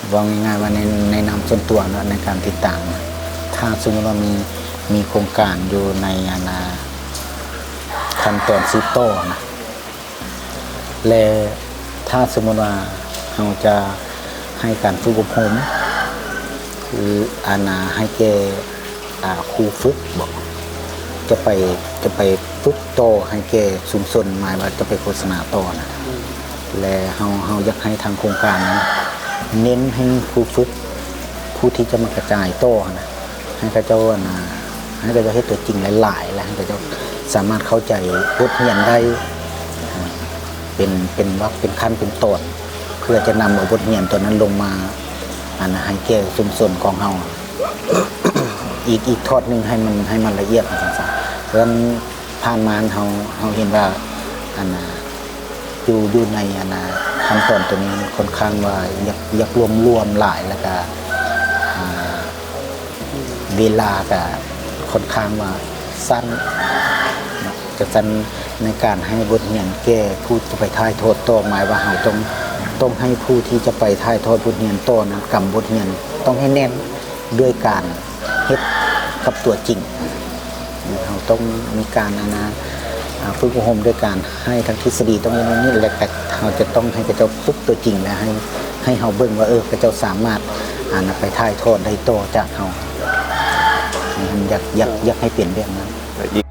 ເວົ້າງ່າຍໆວ່າໃນ ໃນນາມສ່ວນຕົວເນາະ ໃນການຕິດຕາມ ຖ້າສົມມຸດວ່າມີ ມີໂຄງການຢູ່ໃນ ອັນນ່າ ຂັ້ນຕອນສືບຕໍ່ນະ ແລະ ຖ້າສົມມຸດວ່າເຮົາຈະໃຫ້ການຝຶກອົບຮົມ ຄື ອັນນ່າ ໃຫ້ແກ່ ອ່າ ຄູຝຶກບໍ ຈະໄປ ຈະໄປຝຶກຕໍ່ໃຫ້ແກ່ຊຸມຊົນ ໝາຍວ່າຈະໄປໂຄສະນາຕໍ່ນະ ແລະ ເຮົາ ເຮົາຢາກໃຫ້ທາງໂຄງການນັ້ນ ເນັ້ນໃຫ້ຄູຝຶກ ຜູ້ທີ່ຈະມາກະຈາຍຕໍ່ຫັ້ນນະ ໃຫ້ເຂົາເຈົ້າ ອັນນ່າ ໃຫ້ເຂົາເຈົ້າເຮັດຕົວຈິງຫຼາຍໆ ແລະ ໃຫ້ເຂົາເຈົ້າສາມາດເຂົ້າໃຈບົດຮຽນໄດ້ ເປັນ ເປັນວັກ ເປັນຂັ້ນ ເປັນຕອນ ເພື່ອຈະນຳເອົາບົດຮຽນຕົວນັ້ນລົງມາ ອັນ ໃຫ້ແກ່ຊຸມຊົນຂອງເຮົາ ອີກ ອີກທອດໜຶ່ງໃຫ້ມັນ ໃຫ້ມັນລະອຽດວ່າຊັ້ນຊະ. ເພາະວ່າຜ່ານມາເຮົາ ເຮົາເຫັນວ່າ ອັນ ຢູ່ ຢູ່ໃນ ອັນ ຂັ້ນຕອນຕົວນີ້ມັນຂ້ອນຂ້າງວ່າຢາກ ຢາກລວມໆຫຼາຍ ແລ້ວກະ ອ່າ ເວລາກະຂ້ອນຂ້າງວ່າສັ້ນເນາະ ຈັ່ງຊັ້ນໃນການໃຫ້ບົດຮຽນແກ່ຜູ້ຈະໄປຖ່າຍທອດຕໍ່ ໝາຍວ່າເຮົາຕ້ອງ ຕ້ອງໃຫ້ຜູ້ທີ່ຈະໄປຖ່າຍທອດບົດຮຽນຕໍ່ນັ້ນ ກຳບົດຮຽນຕ້ອງໃຫ້ແໜ້ນ ດ້ວຍການເຮັດກັບຕົວຈິງ. ເຮົາຕ້ອງມີການ ອັນນ່າ ອ່າ ຝຶກອົບຮົມດ້ວຍການໃຫ້ທາງທິດສະດີຕ້ອງເຮັດແນວນີ້ ແລະ ກະເຮົາຈະຕ້ອງໃຫ້ເຂົາເຈົ້າຝຶກຕົວຈິງ ແລະ ໃຫ້ ໃຫ້ເຮົາເບິ່ງວ່າ ເອີ ເຂົາເຈົ້າສາມາດ ອັນນ່າ ໄປຖ່າຍທອດໄດ້ຕໍ່ຈາກເຮົາ. ຢາກ ຢາກ ຢາກໃຫ້ເປັນແບບນັ້ນ. ແລະ ອີກ